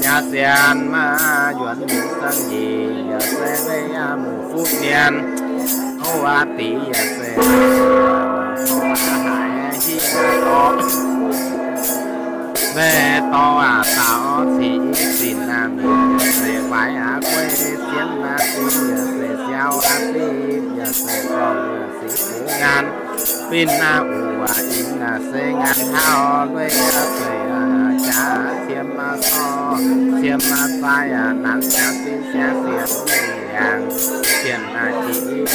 Sienx maiv yuonx mingh zangv nyic, yaac se maiv muoz-fuqv mienh. Tov aqv dic yaac se haiz hiv dorh, maiv dorh aac, taux ciqv zinh naaiv mingh yaac se waaic aqv, gueiv sienx naaiv zinh yaac se siau aqv, zinh yaac se gorngv yaac se fungx ngaan. Binh naaiv uix aac, ih naaiv se ngaan hlauv lueiv aqv, zueiz aac jaax qiemx aqv, zorqv qiemx aqv, zaaix aac, nanc aqv, zinh siangx sienx mingh liangx, sienx naaiv jiex.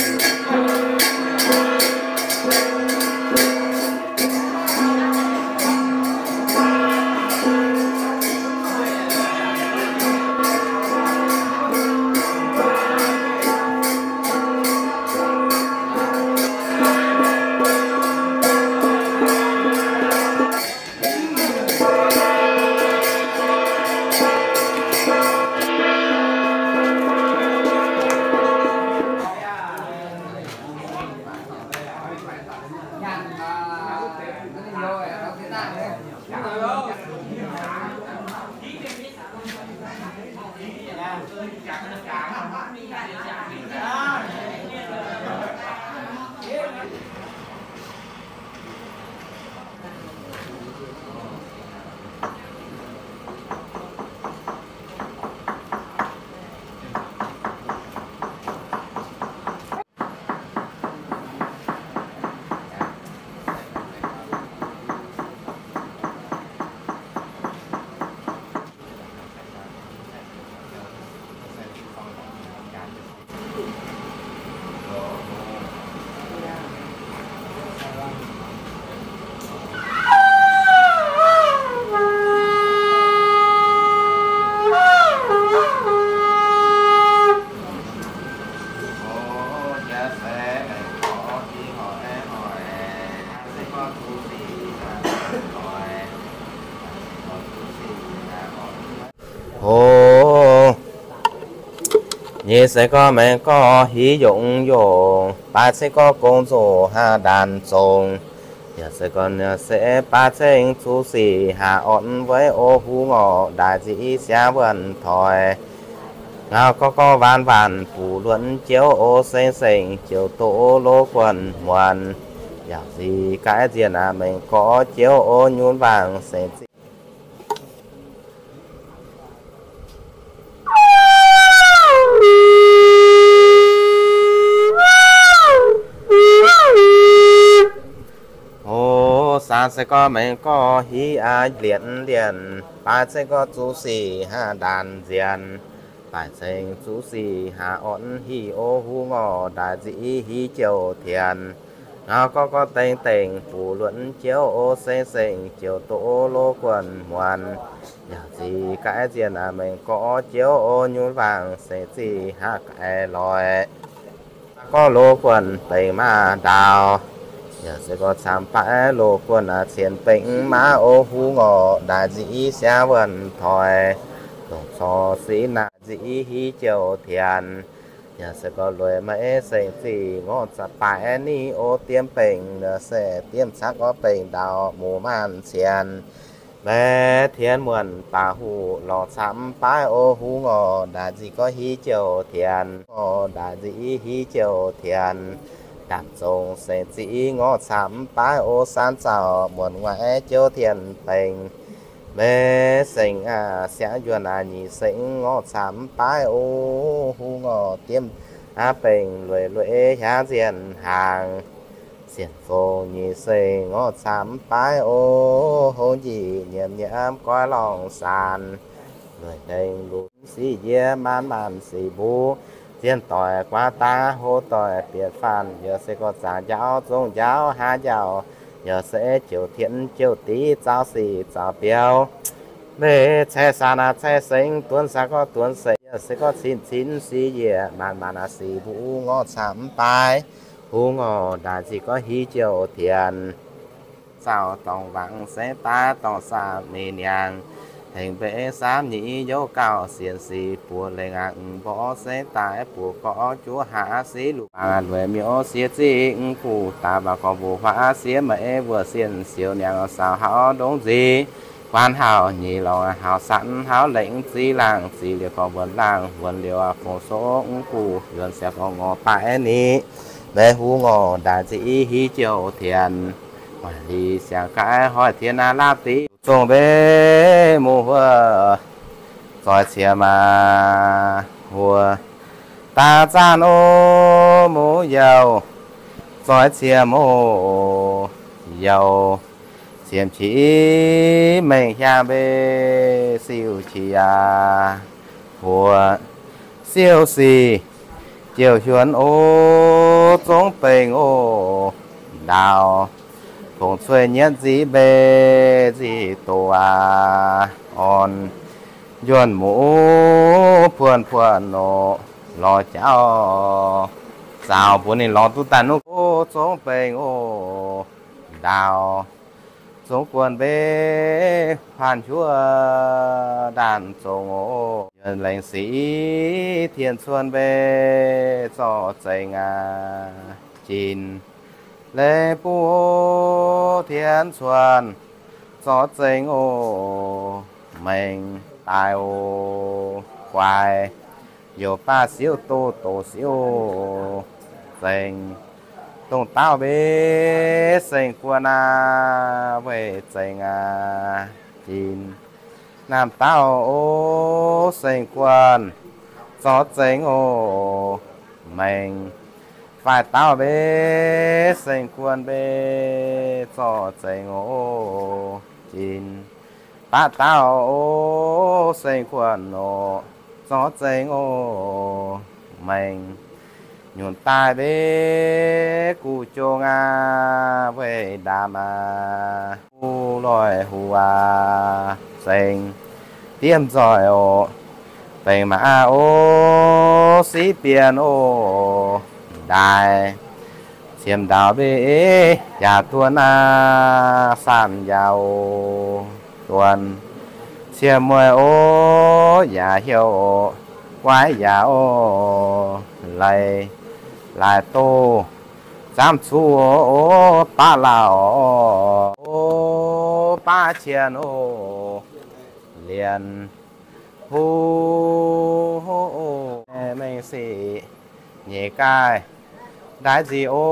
Hov, nyic se gorngv mengh gorx hiv yongc yongc, baaix se gorngv gong nzoh haav ndaanx zongx. Yaac se gorngv se baaix ceng zuqc sic haav orn weic o hungh orqc, ndaaic nzic siangx wuonh toic. Ngau gorqv gorqv waanc waanc buoz luonc jouv o seng seng, jouv doqc loz guonh muonc. Yaac nzic gaaiv nzienh aac, mengh gorx jouv o nyunc waangc seng zic. Hov, saanx se gorngv mengh gorx hiv aac, lienc lienc, baaix se gorngv zuqc sic haav ndaanx nzienh. Baaix ceng zuqc sic haav orn hiv o hungh orqc, ndaaic nzic hiv jouv tienx. Ngau gorqv gorqv dengh dengh buoz luonc jouv o seng seng, jouv doqc loz guonh muonc. Yaac nzic gaaiv nzienh aac, mengh gorx jouv o nyunc waangc seng zic haav gaix loic. Gorngv loz guonh bengx maaz ndaauh, yaac se gorngv camv baaix loz guonh aac, cien bengx maaz o hungh orqc, ndaaic nzic siangx wuonh toic. Dongh corc sic naaic nzic hiv jouv tienx. Yaac se gorngv lueic maiv seng zic ngorc zaqc baaix ni o diev bengx, se diev caqv gorngv bengx ndaauh muoz maanc cien. Mbaeqc tienx muonh baac huc lorz camv baaix o hungh orqc, ndaaic nzic gorngv hiv jouv tienx, orqc, ndaaic nzic hiv jouv tienx. Ndaamv zongc seng zic ngorc camv baaix o saanv zaux muonh nguaaic jouv tienx bengx. Mbaeqc seng aac, siangx njuonc aac, nyic seng ngorc camv baaix o hungh orqc, diev aav bengx lueic lueic hiaangx nzienh hnaangx. Sienx fongc nyic seng ngorc camv baaix o hungh njiec nyiemc nyiemc goiv lorngh saanx. Lueic lengh lunx sic yie maanc maanc sic mbuo, zien doic guaav daav hlo doic bieqc faanh, yaac se gorngv zaangc njaaux zong njaaux haav njaaux, yaac se jouv tienx jouv div zaux sic zaux biaux. Mbaeqc caix saanx aac, caix seng duonx saanx gorngv duonx seng, yaac se gorngv cin cin sic yiec maanc maanc aac, sic mbuo ngorc camv baaix hungh orqc, ndaaic nzic gorngv hiv jouv tienx. Zaux dorngc wangc se daaih dorngc saah mingh niangx. Tengx mbaeqc samv nyic youv gauh sienx sic buoz lengh aac, mborqv se daaih buoz gorqv juov haav sic luqc baac lueic miuc siex ziqc guv daaih baac gorngv mbuo huaav siex maaih wuoc sienh siouc niangx saaux hauv ndongc nzic. Guaan hauh nyic lorngc hauh sanv hauv lengc ziv laangh zic liuz gorngv wuonx laangh wuonx liuz fongc songv guv yuonx siav gorngv ngorc baav ni, meix huv ngorc ndaaih zic hiv jouh tienx, maaih li siang gaaix hoic tien naaiv laapv div zongh mbe muv huov zoix cie maa huov daav zaanv o muv youh zoix cie muv youh. Ciem qiex mengh hiaang mbe siou qiex yaac huoc siou sic jouh hiuonx o zongv bengx o ndaauh, fongc cuei nyienv nziv mbe nziv doz aac orn njuonv muv puonx puonx o lorz jauv zaux mbuox ninh lorz duqv daaih nuqv o zongv bengx o ndaauh, zungv guon mbe huaanh huov ndaanh zongx o, yuonx lengc sic tien cuon mbe zorqv zengx aac jin, lengc buv tien cuon zorqv zengx o mengh daaih o guaix, youc baav siouv doz doz siouv zengx, dongh dauh mbe seng guon aac weih zengx aac jin, naamh dauh o seng guon zorqv zengx o mengh, faix dauh mbe seng guon mbe zorqv zengx o jin, baqv dauh o seng guon o zorqv zengx o mengh, nyunc daaih mbe guv jong aac weih ndaamv aac, huv loih huv aac zengx, diemv nzoih o, bengx maaz o, siqv bienh o, ndaaih ciem ndaauh mbe yaac duonv aac, saanh yaac o duonv, ciem mueiz o yaac heuc o, guaiv yaac o, leiz laaix doz, zaamv cuv o, baav lauh o, baav cien o, lienx huv mengh sic nyeic gaaih ndaaiv nzic o,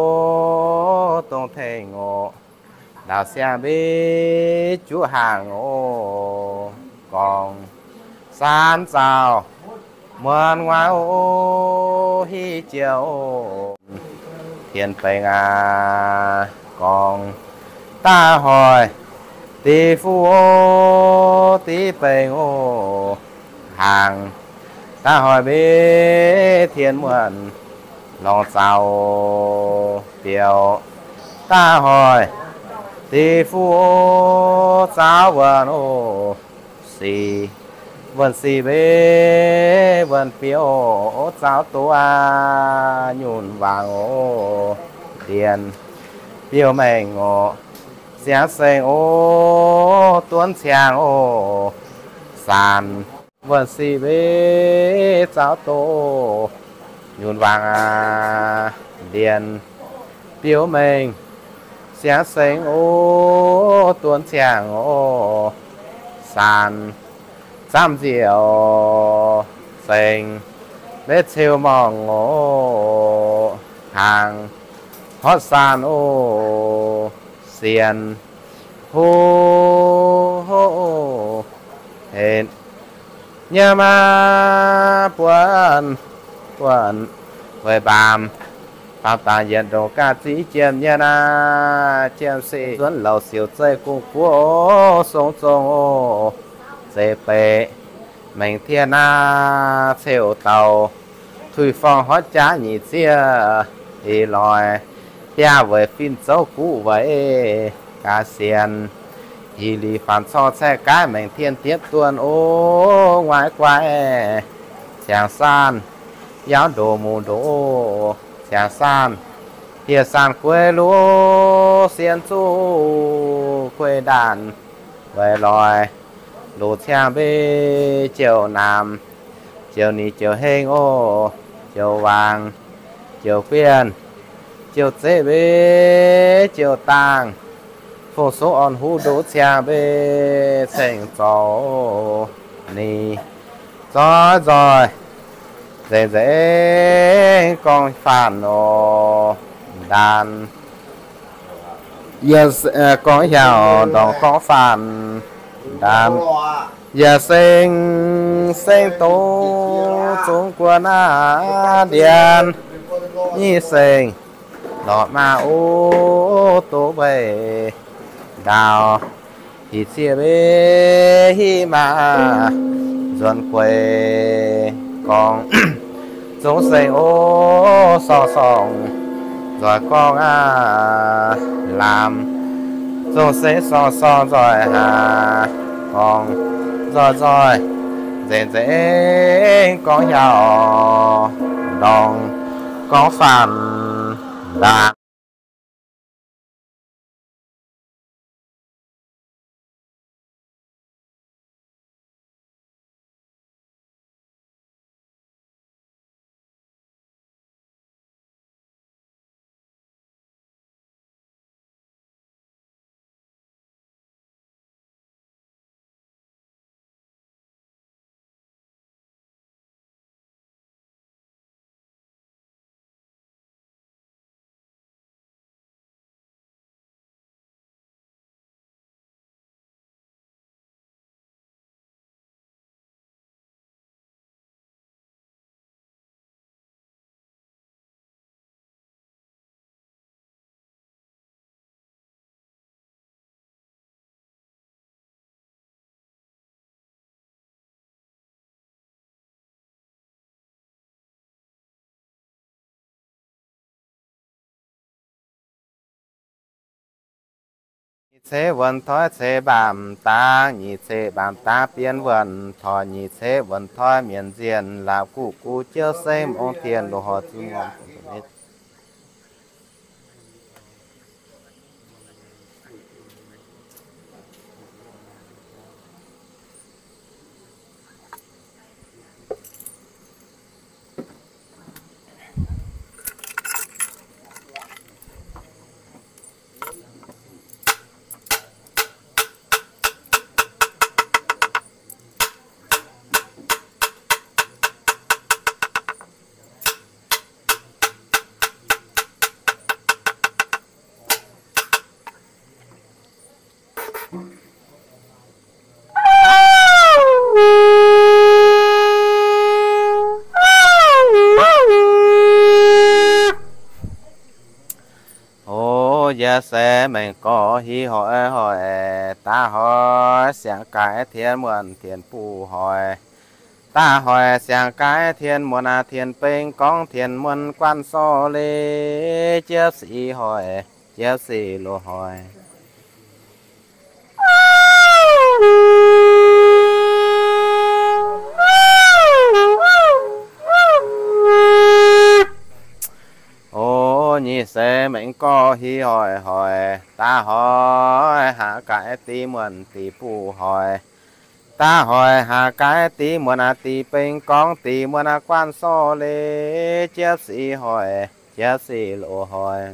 dongh tengx o, ndaauh siang mbe juqv haangh o, gorngv saanv zaux muonz nguaaiv o, hiv jiex o, tien bengx aac, gorngv daaih hoic div fuqv o, div bengx o, haangh daaih hoic mbe tien muonh longc zaux biouv, daaih hoic div fuqv o, zaux wuonh o, sic wuonh sic mbe wuonh biouv o, zaux doz aac nyunc wangc o, ndienh biouv mengh o, siangx sengx o, duonv ciangx o, saanc wuonh sic mbe zaux doz nyunc wangc aac, ndienh biouv mengh siangx sengx o, duonv ciangx o, saanc zaamv nziec o, sengx mbe ceu morngh o, hnaangx horpc saanc o, sienx huv o, hec nyiemv aqv, buonv buonv weic mbaamz, baamz dangx yietc ndongc gaax ziqv jiem nyienh aqv, jiem sic nzuonx louc siouc zeih gong-guoqv o, song zong o, zeiz beic mengh tien aqv, ceu dauh tuix forng horpc jaax nyic zieqv ih loix, biaav weic fin zouv guv weic gaax sienx, hih liz faanx corng caeqv gaaiv mengh tien diepv duonh o, nguaaiv guaix ciangx saanh yauv ndoqc muc ndoqc, ciangx saanh hieh saanh gueix luv sien zuqv gueix ndaanh weic loix, loz ciangv mbe jouh naamh, jouh nix jouh heng o, jouh waangc, jouh guienh, jouh zeqv mbe jouh dangh, Fu-sux orn-huv nduqc ciangv mbe ceng zoux ninh zoih nzoih nzengc nzengc gorngv faanh oc. Ndaanx yie gorngv hiaauc ndorngc gorngv faanh ndaanx. Yie seng seng doz zungv guon aqv, ndiev nyic seng lorqc maah, o, doz mbeih ndaauh, hic zieqv mbe hiv maah, nzuonx gueix gorngv zungv seng, o, sorng sorng nzoih gorngv aqv, laamz zungv seng sorng sorng nzoih haaix, gorngv nzoih nzoih nzengc nzengc gorngv hiaauc ndorngc gorngv faanh ndaanx. Nyic ceix wuonx toi ceix mbaamv dangx, nyic ceix mbaamv dangx bienx wuonh toi, nyic ceix wuonx toi mienv nzienh laapv guv guv jiouv seng mongh tien loz-hnoi zunh muangx. O, yie se mengh gorx hiv hoic hoic, daav hoic siang-gaix tien muonh tien buv hoic, daav hoic siang-gaix tien muonh aac tien beng gorngv tien muonh guanh sorqv leiz jiepv sic hoic, jiepv sic loz-hnoi. O, nyic seix mengh gorx hiv hoic hoic, daav hoic haaix gaix div muonh div buv hoic, daav hoic haaix gaix div muonh aac div beng gorngv div muonh aac guanh sorqv leiz jiepv sic hoic, jiepv sic loz-hnoi.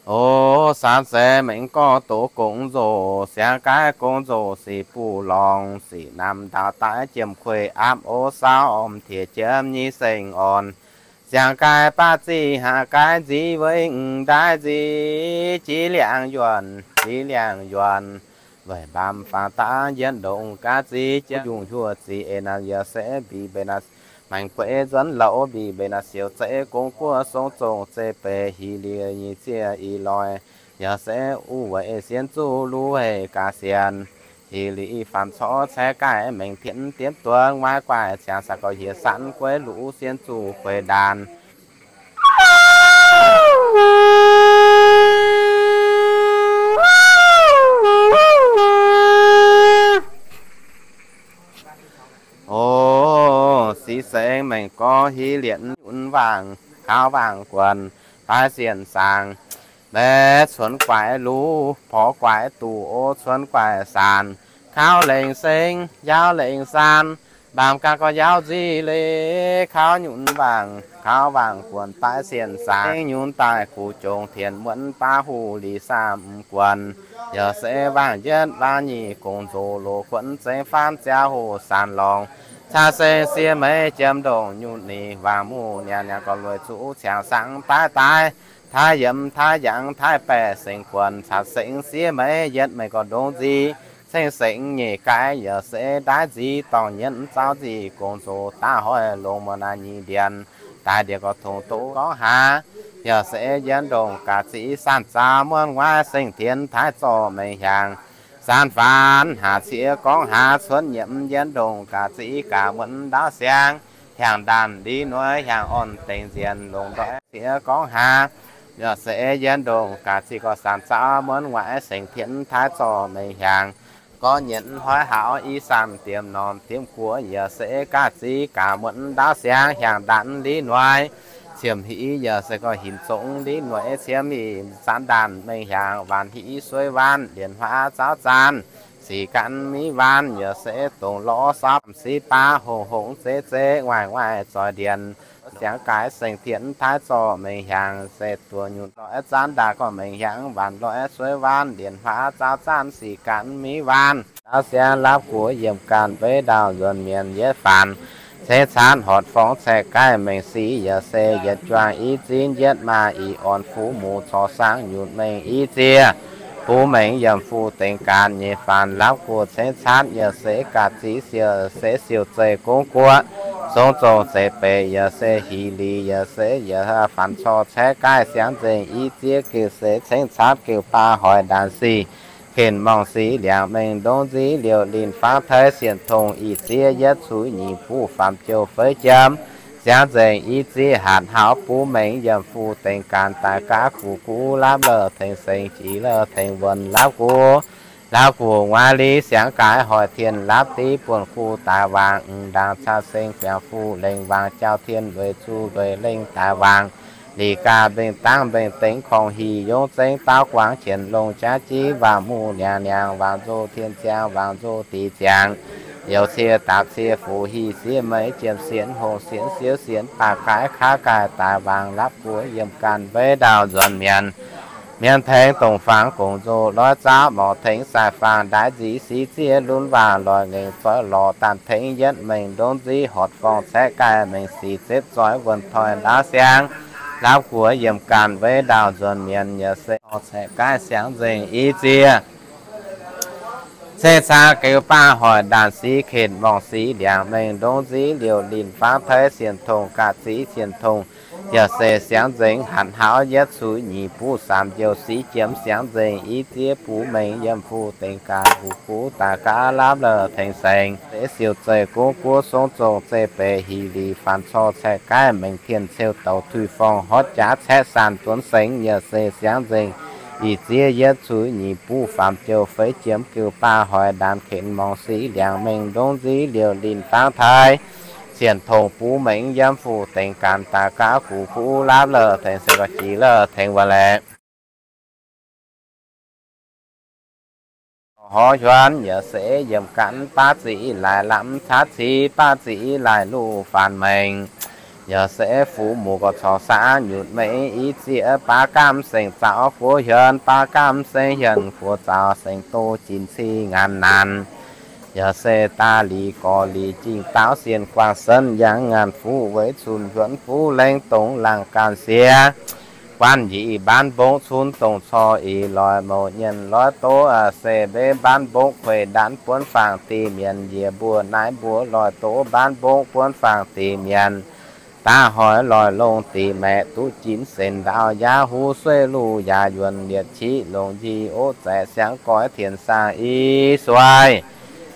O, saam seix mengh gorx doz gong nzouh, siang gaix gong nzouh sic buv lorngx, sic namx ndaauv daaih jiem kueiv aapv o saauv orm tiex jiem nyei seng orn. Siang gaix baav ziqc haav gaix nziv weic ndaaiv nziv, jiex liangx yuonh, jiex liangx yuonh, weic mbaamv faang daav yietv ndongc gaav ziqc jiem yungh hiuv ziqc eix naamh yaac se mbic mbeix naaiv maengx gueix nzuonx lauh mbic mbeix naaiv siouc zeiv gong guoqv song zongh zeiv beic hic lic nyic zieqv ih loih, yaac se uv weic sienx zuqc luv hec gaax sienx. Hic lic ih faanx corc caeqv gaih mengh tienv diemv duonx, maiv guaih ziangx saax gauh hieh sanv gueiv luv sienx zuqc gueix ndaanx. O, sic sengx mengh gorx hiv lienc nyunc waangc, kaux waangc guonc, daaih sienh saangc, mbaeqc cuonx guaix luv, porx guaix duqv o, cuonx guaix saanc, Kauv lengc seng, yauv lengc saan, mbaamz ganh gorx yauv nziv leiz, kauv nyunc wangc, kauv wangc guonc baaix sienh saangx, nyunc daaih guv jongx tien muonv baav huv liz saam guonc, yaac se wangc yietv wangc nyic gongx nzox loz guonv zengx faanv ziangh hoc saanx lorngx, caa seng siev meix jiem ndongc nyunc nyic wangc muc niangx niangx gorx lueic zuqv ciangx sangx daaih daaih, taaih yiem taaih yangh taaih baeqc sengx guonc caa seng siev meix yietv meix gorx ndongc nziv, ceng sengx nyeic gaix yaac se ndaaiv nziv dorngc nyienv zauv nzic gongx nzox daaih hoic longx muonz naaiv nyic ndienx, daaih ndienx gorx tongx doqv gorngv hlaax, yaac se yietv ndongc gaax ziqv saanh zaux muonv nguaaiv seng tienx taaih zorc mengh hiaangx, saanh faanx haac ciex gorngv hlaax cuotv nyiemc yietv ndongc gaax ziqv gaax muonv ndaauv siang, hiaangx ndaanh li noic hiaangx orn dengx nzienx longx ndoic ciex gorngv hlaax, yaac se yietv ndongc gaax ziqv gorx saanh zaux muonv nguaaiv seng tienx taaih zorc mengh hiaangx, gorngv nyienx hoiv haux i saanh diemv norm diemv guoqv yaac se gaax ziqv gaax muonv ndaauv siang hiaangx ndaanh li noic, ciemx hic yaac se gorngv hinc zongx li noic ciemx hic zanc ndaanh mengh hiaangx waanc hic suiv waanc lienc huaav zauv zaanv sic gan miv waanc yaac se dongh lorz saapv siqv baav hongx hongx zeiv zeiv waaic waaic zoih ndienx siangx gaaix seng tienx taaih zorc mengh hiaangx se duoz nyunc loic zanv ndaah gorngv mengh hiaangx waanc loic suiv waanc lienc huaav zauv zaanv sic gan miv waanc. Ndaauv siang lapv guoqv yiemh ganh mbeiv ndaauh nzuonx mienh yietv faanx ceix caatv horc forng caeqv gaih mengh sic yaac se yietc juangc i zin yietv maah ih orn fuqv muc corc saangv nyunc mengh i ziex buv mengh yiem fuqv dengx gaanx nyei faanx lapv guoqv ceix caatv yaac se gaax ziqv siou se siou zeih gong guoqv song zong zeiv beic yaac se hic lic yaac se yaac faanx corc caeqv gaih siangx nzengc i ziex geuh se cengx caatv geuh baav hoic ndaanx sic kenc morngh sic liangx mengh ndongc nziv liouh linh faanv tei sienh tongh i ziex yietv cuiv nyic buv faam jou feix jiem siangx nzengc i ziex hatc haux buv mengh yiem fuqv dengx gaanx daaih gaav guv guv lapv lorh tengx sengx jiex lorh tengx wuonc lapv guv lapv guv nguaaiv li siangx gaaix hoic tien lapv div buonv guv daaih waangc m'ndaangc caa seng guangc fuqv lengc waangc jauv tien lueic zuqc lueic lengh daaih waangc lic gaax mbengh dangv mbengh dengx korngh hic yongv zengv daauv guangc qienx longh jaav jiv waangc muc niangx niangx waangc nzoh tien ziangx waangc nzoh dic ziangx youz cie daapc cie fuqv hic siev meix jiem sienx hongh sienx siouv sienx baac gaaix kaav gaaih daaih waangc lapv guoqv yiem ganh mbeiv ndaauh nzuonx mienh mienh tengx dongh fangx gongc nzoh loiv zaauv morc tengx sai faang ndaaiv nziv sic ziev lunv waangh loic ngengh zoih lorc daanh tengx yietv mengh ndongc nziv horc forng caeqv gaih mengh sic zepv zoih wuonc toi ndaauv siang lapv guoqv yiem ganh mbeiv ndaauh nzuonx mienh yaac se horc caeqv gaih siangx nzengc i ziex ceix caatv geux baav hoic ndaanx sic kenc morngh sic liangx mengh ndongc nziv liouh linh faanv tei sienh tongh gaax ziqv sienh tongh yaac se siangx nzengc hatc haux yietv cuiv nyic buv saamx njoux sic jiem siangx nzengc i ziex buv mengh yiem fuqv dengx gaanx guv guv daaih gaav lapv lorh tengx sengx se siou zeih gong guoqv song zong zeiv beic hic lic faanx corc caeqv gaih mengh tien ceu douc tuix forng horv jaax caeqv saanh duonx sengx yaac se siangx nzengc i ziex yietv cuiv nyic buv faam jou feix jiem geuh baav hoic ndaanx kenc morngh sic liangx mengh ndongc nziv liouh linh faanv tei sienh tongh buv mengh yiem fuqv dengx gaanx daaih gaav guv guv lapv lorh tengx sengx ga'jiex lorh tengx wuonc laeqv. Horv hiuonv yaac se yiem ganh baav ziqc laaix lamh caav ciqv baav ziqc laaix luv faanx mengh yaac se fuqv muc gorx corc saangv nyutc mengh i ziex baav gamh sengx zaux guoqv hiuonv baav gamh sengx hienx guoqv zaux sengx doz jin cing ngaanc naanc yaac se daaih lic gorx lic jingh daauv sienh guangc senv yangh ngaanc fuqv weic cunx hiuonv fuqv lengh dongh laangh gaanv siex guanv njiec i mbaanv mbongv cunx dongh cor ih loic mouc nyienh loiv doz se mbev mbaanv mbongv kueih ndaanv buonv faang dih mienh njiec mbuo naaiv mbuo loic doz mbaanv mbongv buonv faang dih mienh daav hoic loic longx dih maeqc duqv jinx senx ndaauv yaav huv sueiv luv yaac yuonc liepc qiv longx njiec ov zaeqc siangx goix tien saang i suai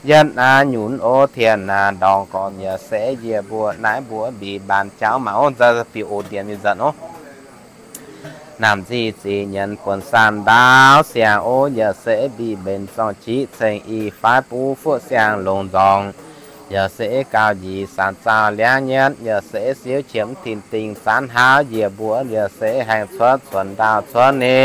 yietv aav nyunc ov tien aav ndorngx gorn yaac se yie mbuo naaiv mbuo mbic mbaanx jauv mangc ov nzai biux oc ndiev mingh nzanc ov. Naamh nzih ziqc nyienz buonc saanh ndaauv siang ov yaac se mbic mbenc zorng jiv ceng i faix buv fuoqv siang longx nzorngx yaac se gauh njiec saanx zaauh liangv nyietv yaac se siouv qiemx tin dingh zanv hlauv njiec mbuo yaac se haengh cuotv cuonx ndaauh cuotv ni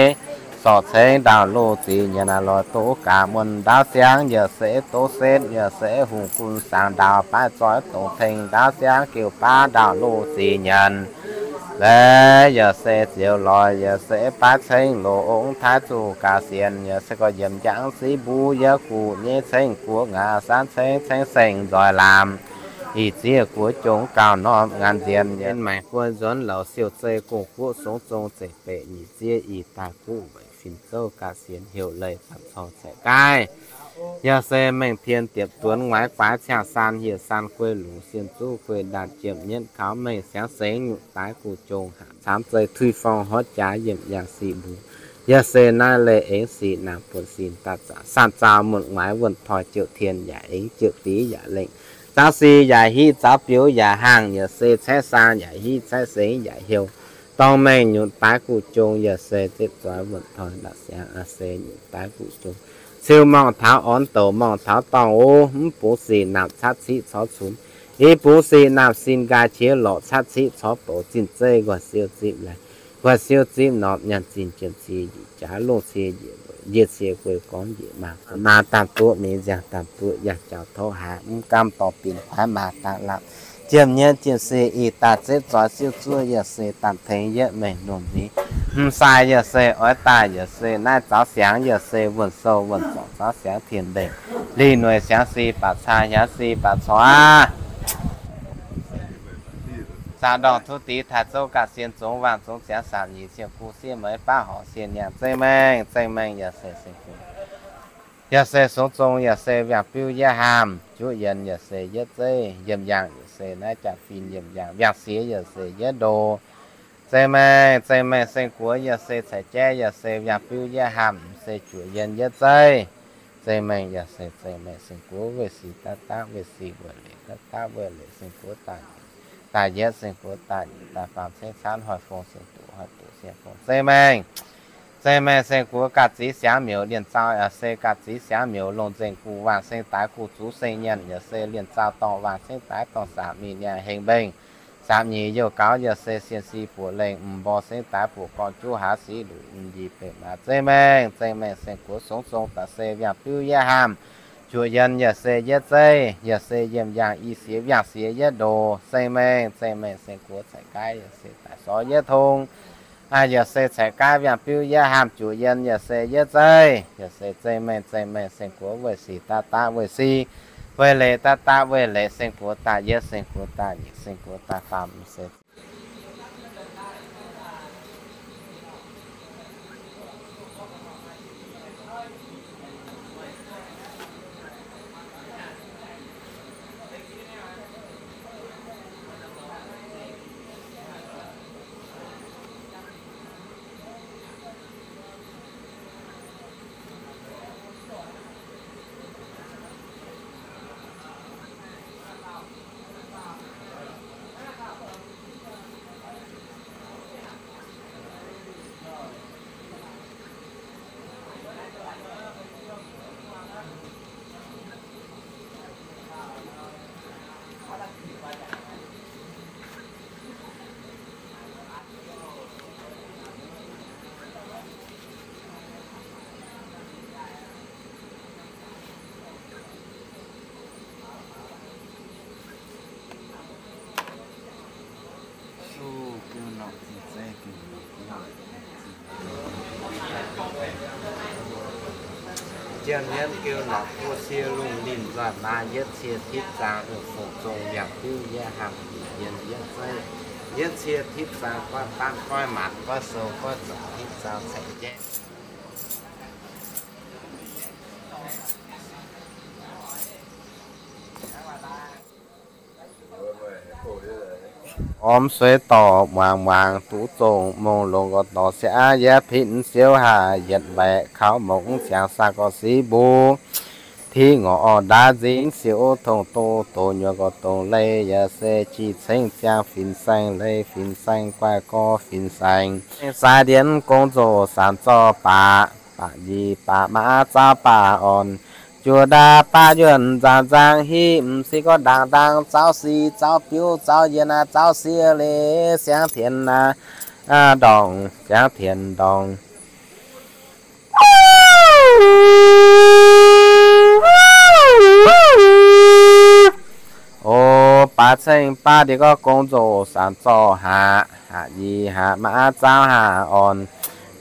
dorc cengx ndaauv loz zic nyanc, lorz doqc gaax muonh ndaauv siangx, yaac se doqc setv, yaac se hungh gunv saangx ndaauv, baav zoih dongh tengx ndaauv siangx, geuh baav ndaauv loz zic nyanc. Laeh yaac se ziouc lorz, yaac se baav cengx loz ong taaix zuqc gaax sienx, yaac se gorx yiemc njang siqv mbuv, yaac guv nyei cengx guoqv ngaax, saanv cengx cengx sengx nzoih lamz, ih ziex guoqv jongx gauh norm ngaanc nzienx, yaac maengx guon nzuonx lauz siou zei gong guoqv songx zong zeiv beqc nyic ziex ih daaih guv weic fin zouv gaax sienx heuc leih zanc corc caiv gaaiv. Yaac se mengh tien diepc duonx nguaaiz guaaix ciangh saan hieh saan guei lungz sien zuqv guei ndaanh jiem nyienv kaux mengh siangx sengx nyutc daaix guv jongx haac camv zei tuix forng horv jaax yiemc yangh siqv mbuv. Yaac se naaiv leih aengx sic naamh buonv sin daaih zanc saan zaaux muonh nguaaiz wuonh toi jouh tien yaac aengx jouh div yaac lengh, zaaux si yaac hiv zaaux biouv yaac hangh, yaac se caeqv saang yaac hiv caeqv sengx yaac heuc dorngh mengh nyutc daaix guv jongx, yaac se zipv zoix wuonh toi ndaauv siangx, aa se nyutc daaix guv jongx. Ciu morngh taux orn douc morngh taux dorngh oc, mv bungx sic naamh catv ciqv corc cunx, i bungx sic naamh sin nqaai qiex lorqc catv ciqv corc bouc zinh zeiv nquaah siou zipv laih, nquaah siou zipv norm nyaanh zinh jiem cie njiec jaax longh cie njiec weic njiec cie guei gorngv njiec maaz, maaz daanh duqv mingh nziaangx daanh duqv yangh jaux tov haaix, mv gaamv dorh binc kuaaiv maaz daanh lamh, jiem nyienv jiem se ih daaih zipv zoix siou zuov, yaac se daanh tengx yietv mengh lungh nziex, m'sai yaac se oix daaih, yaac se naaiv zaaux siangx, yaac se wuonh sou wuonh zorc zaaux siangx tien lengh, lih noic siangx si baac caa hiaangx si baac corc aqv. Zaah ndorngh tov dix taaih zouv gaax sienx zongx waangh zongx ziangx saamv nyic cien gu siev meix baav horc sienh nyaangh zeiv mengh zeiv mengh yaac se seng gu, yaac se songx zong yaac se viangh biuv yietv haamh, juqv yienh yaac se yietv zeiv, yiem yaangh yaac se naaiv jaa-fin yiem yaangh, viangh siex yaac se yietv ndo. Zeiv mengh zeiv mengh seng guoqv yaac se caiv jaiv, yaac se viangh biuv yietv haamh, se juqv yienh yietv zeiv. Zeiv mengh yaac se zeiv mengh seng guoqv weih sic daav daav weih sic, weih leiz daav daav weih leiz, seng guoqv daaih, daaih yietv seng guoqv daaih nyic daaih faam cengx caanv hoic fong seng duqv hoic duqv seng fong. Zeiv mengh zeiv mengh seng guoqv gaax ziv siangx miuc lienh zaux, yaac se gaax ziv siangx miuc longh nzengc guv waangh seng daaix guv zuqv seng nyaanh, yaac se lienh zaux dorngh waangh seng daaix dorngh saamv mingh nyaangh hengx mbengh. Saamv nyic youh gaux yaac se sienh si buoqc lengh m'mborh seng daaix buoqc gorngv juv haav siqv luc m'njih benx maaz. Zeiv mengh zeiv mengh seng guoqv songx zong daaih se viangh biuv yietv haamh, juqv yienh yaac se yietv zeiv, yaac se yiem yaangh i siex viangh siex yietv ndo. Zeiv mengh zeiv mengh seng guoqv caiv gaaiv yaac se daaih sorv yietv tong, yaac se caiv gaaiv viangh biuv yietv haamh, juqv yienh yaac se yietv zeiv, yaac se zeiv mengh zeiv mengh seng guoqv weih sic daav daav weih sic, weih leiz daav daav weih leiz, seng guoqv daaih yietv seng guoqv daaih nyic seng guoqv daaih faam se Jiem nyienv geu norqc buo cie lungh linh nzoih maaz, yietv cie tipv zaang ih fungc zong yangh diuv yietv haamh, yienh yietv zeiv, yietv cie tipv zaang goiv faanv goiv maanc goiv sou goiv zorc tipv zaang caeqv jaiv. Ormx sueiv dorh muangx muangx duqv zongh mongh longx gauh dorh siangv yietv pinv siouv haac yietc mbaeqc kaux mongh ziangx saah gauh siv mbuo. Tiqv ngorc orv ndaauv nzingx siouv tongx doz, doz nyuoz gauh dongh leiz yaac se jih cengx ziangx fin saeng leiz fin saeng guaih gorx fin saeng. Sai ndienx gong zoh saanc zorh baac, baac njiec baac maav zaauv baac orn, juoz ndaauv baav yuonh nzaanx nzang hiv, m'sieqv gorngv ndaangc ndaangc zaauv sic zaauv biuv zaauv yienh aav zaauv sieqv leiz siangv tienx aav ndorngc siangv tienx ndorngc. O, baaix ceng baav ndie gorngv gong nzoh saanc zorqv haac, haac nyic haac maav zauv haac orn.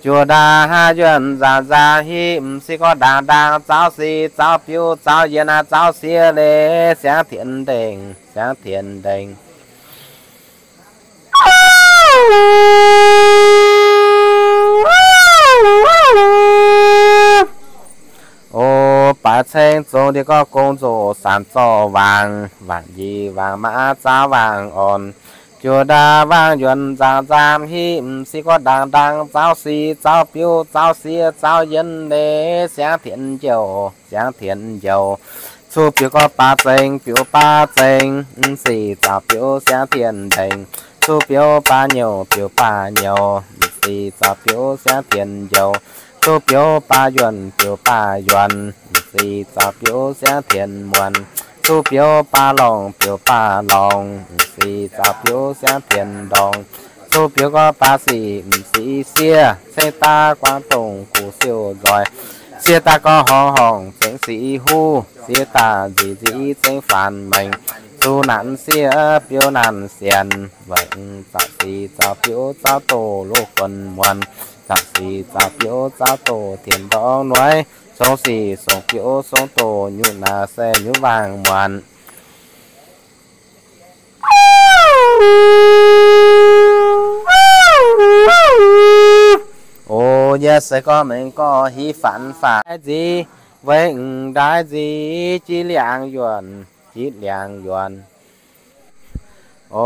Juoz ndaauv haav yuonh nzaangc nzaangc hiv, m'sieqv gorngv ndaangc ndaangc zauv sic zauv biouv zauv yienx zauv sieqv leiz, siangv tienx ndengc, siangv tienx ndengc. O, baaix ceng zong ndie gorngv gong nzoh saanc zorqv waangc, waangc nyic waangc maav zauv waangc orn. Juoz ndaauv waangc yuonh nzaangc nzaangc hiv, m'sieqv gorngv ndaangc ndaangc zauv sic zauv biouv zauv sieqv zauv yienx leiz, siangv tienx njoux, siangv tienx njoux. Cuv biouv gorngv baav zengx biouv baav zengx, m'sic zauv biouv siangv tienx ndengc. Cuv biouv baav nyouc biouv baav nyouc, m'sic zauv biouv siangv tienx njoux. Cuv biouv baav yuonh biouv baav yuonh, m'sic zauv biouv siangv tienx muonc. Cuv biouv baav lorngc biouv baav lorngc, m'sic zauv biouv siangv tienx ndorngc. Cuv biouv gorngv baav sic m'sic sieqv, ceng daaih guangc dongh guv siouc nzoih. Sieqv daaih gorngv horngc horngc ceng sic huv, sieqv daaih nzic nzic ceng faanx maengx. Zuqc naanc sieqv biouv naanc sienx, weic zauv sic zauv biouv zauv doqc loz guon muonc, zauv sic zauv biouv zauv doqc tienx ndorngx nueiv, song sic song biouv song doqc nyutc naaic se nyutc waangc muonc. O, yie se gorngv mengh gorngv hiv faanx faanx nzic, weic m'ndaix nzic jiex liangx yuonh, jiex liangx yuonh. O,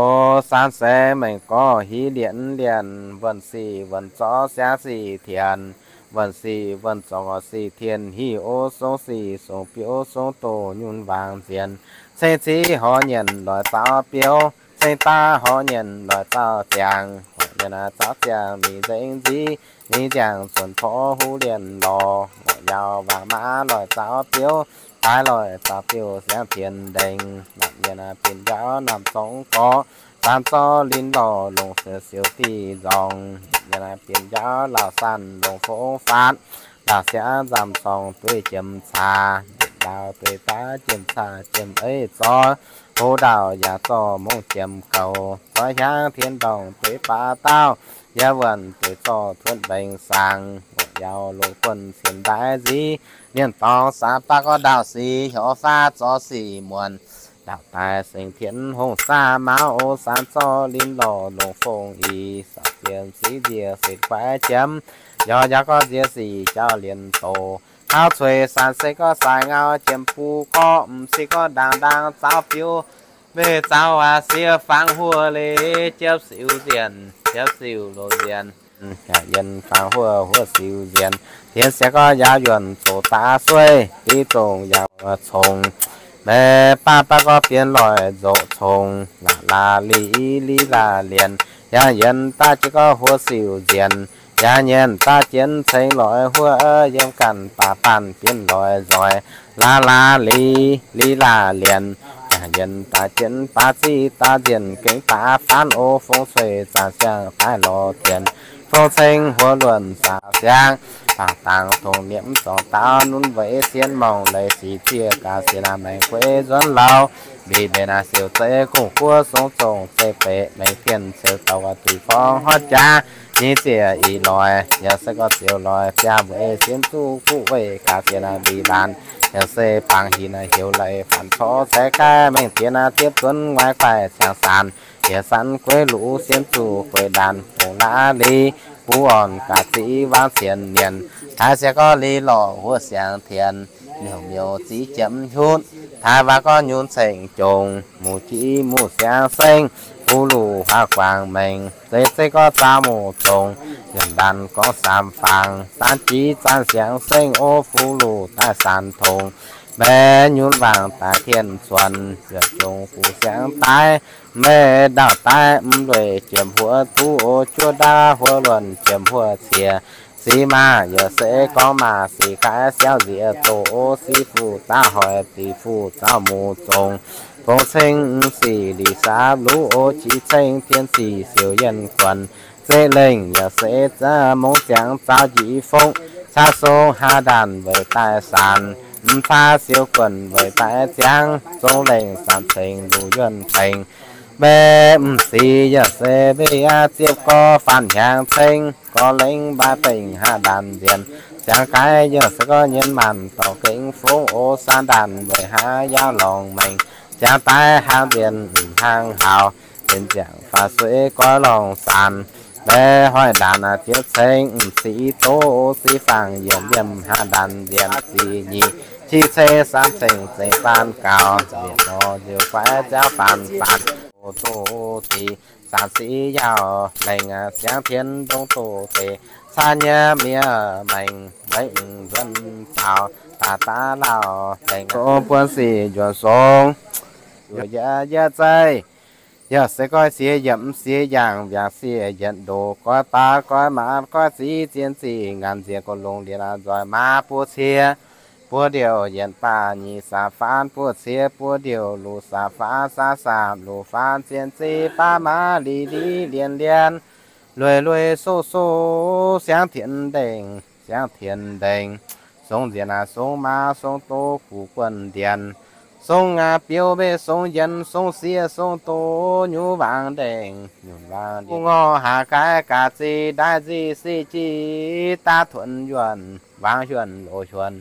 saanv se mengh gorngv hiv lienz lienz, wuonh sic wuonh zorqv siangv sic tienx, wuonh sic wuonh zorqv sic tienx hiv, o song sic song biouv song doqc nyutc waangc nzienx. Ceng civ horc nyienc loic zauv biouv, ceng daav horc nyienc loic zauv ziangx, horc nyienc zauv ziangx mingh nzengc nzic, mingh ziangx zuonc porv huv lienh lorz, lorz yaac waangc maav loic zauv biouv, daaih loic zauv biouv siangv tienx ndengc, naaic mienh binc njaaux naamh zongx gorx, saanc zorqv linh lorh longc siouc diuh nzorngx, mienh binc njaaux lauh sanh longc fong faatv, lauh siangv nzamc corngh dueiv jiem caax, lauh dueiv daav jiem caax jiem eiv zorqv, hov ndau yaac zorqv mongv jiem goux, zorqv hiaangv tien ndorngh dueiv baav dauh, yaac wuonh dueiv zorqv tuotv mbengx saangx, longc yaac longc guonh cien ndaix nzic, mienh dorngx saanx baav gorngv ndau sic hnyouv faatv zorqv sic muonc, ndau daaih sengx tienx hongh saah maux, o saanc zorqv linh lorh longc fong ih, saanc jiem siqv nzie setv guaix jiem, yaac yaac gorngv nzie sic jauv lienz doz, taux cueix saanc se gorngv saaix ngau jiem buv gorqv, m'sieqv gorngv ndaangc ndaangc zauv biouv, mv zauv waac sieqv fangx huoqv leiz, jiepv siu nzienh, jiepv siu loz nzienh, yaac yienh fangx huoqv, huoqv siu nzienh, tienx sieqv gorngv yaac yuonh zoqc daav sueiv, div zongc yaac congx, maiv baav baav gorngv bienx loic nzoqc congx, laac laac lic lic laac lienc, yaac yienh daav jienv gorngv huoqv siu nzienh, yaac yienh daav jienv ceng loic huoqv, yiem ganh baac baanh bienx loic nzoih, laac laac lic lic laac lienc, yaac yienh daav jienv baav ziqv daav nzienh gengh baav faanv, o fong cueix zaangc siang daaih lorz tienx, fong ceng huoqv luonh zaangc siang, bangc dangx tongx niepv zorngc daauv nunv weic sienv morngh leiz sic zieqc gaax sienx naaic maengx gueix nzuonx lauh, mbic mbenc naaic siouc zeiv gong-guoqv song zongc zeiv beic maengx pienh ceux douc duic forng horv jaax, nyei zieqc ih loic yaac se gorngv ziouc loic biaa mbuo ei sienv zuqv guv weih gaax sienx naaic mbic laanh, yaac se bangc hinc naaic heuc leiz faanx corc ceix gaih mengh diex naaic diepv zuonx waaic guaih ciangx saanc, yaac sanv gueiv luv sienv zuqc gueix laanh bungx laav li, buv orn gaax ziqv waanv sienx nienc, taaix siangx gorngv li lorqc huoqv siangx tienx, miuc miuc ziqv jiepv nyutc, taaix waac gorngv nyunc ceng jongx, muc jiv muc siangx sengv, buv luc huaav guangc mengh, zeiv zeiv gorngv zaah muc zongx, yiem ndaanh gorngv saam fangx, zaanv jiv zaanv siangx sengv, o fuv luc daaih saanx tongx, maiv nyunc waangc daaih tien cuonx, yaac jongx fuc siangx daaih, maiv ndau daaih mv lueic jiem huoqv duqv, o juov ndaav huoqv luonh jiem huoqv cie, sic maah yaac se gorngv maah sic gaaiv siauv nziex doqc, o sic fuc daav hoic dic fuc zaauv muc zongx, fong ceng sic lic saapv luv, o qiex ceng tien sic siouc yienh guonc, zeiv lengh yaac se zaauv mongh ziangx zaauv njiec fong, Caqv sung haav ndaanh weic daaih saanc, mv caqv siou guonh weic daaih ziangv, zong lengh saanc cengx luc yuonh tengx. Mbaeqv m'sic yaac se mbaeqv aqv, ziepv gorx faanv hnyangx ceng, gorx lengh mbaaix bengh haav ndaanh nzienx. Ziangx gaaix yaac se gorx nyien maanc dorngx gengh fongv, o saan ndaanh weic haav yaav lorngx maengx. Ziangx daaih haav nzienx hnaangx haux, nzienx ziangx faaux suiv goiv lorngx saanc. Mbaeqv hoic ndaanh diev ceng, m'sic doqv o sic fangx yietc liemh haav ndaanh nzienx zic nyic, qiex ceng saam ceng zengc baan gaux, nzienx nor nziouv guaix ziangv faanv faanv. O doqv zic saanc sic yaauh lengh, siangx tien ndongc doqc deix, caa nyei miev maengx weic nzuonx faaux, daaih daav lauh lengh, song buonv sic njuonx song. Yaac yie zeiv, yaac se goiv siex yiemc siex yaangh, mbiaangc siex yietc ndoqc, goiv baav goiv maaz goiv ziv zien zic, ngaanc nziex goux longx ndiev nzoih maa buo cie, buo ndiouc yietc baac nyic saam faanv, buo cie buo ndiouc luc saam faanv, saam saam luc faanv, zien zic baav maaz lic lic lienh lienh, lueic lueic soqv soqv siangx tienx ndengc, siangx tienx ndengc, song nzienx aac song maaz song doz guv guonh ndienx, song aac biouv mbeih song yienx, song siev song doz nyunc waangc ndengc, nyunc waangc ndiev, ngorc haac gaaiv gaax zic ndaaiv nzic sic jic daav tuonx yuonh, waangc yuonh loz yuonh.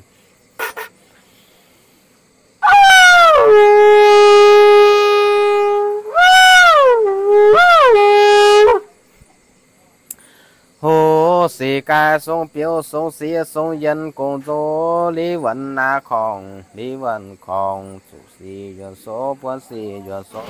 Hoc sic gaaih song biouv song siev song yienx gong nzox, liv wuonx aav korngc, liv wuonx korngc, zuqc sic yuonx sou, buonv sic yuonx sou.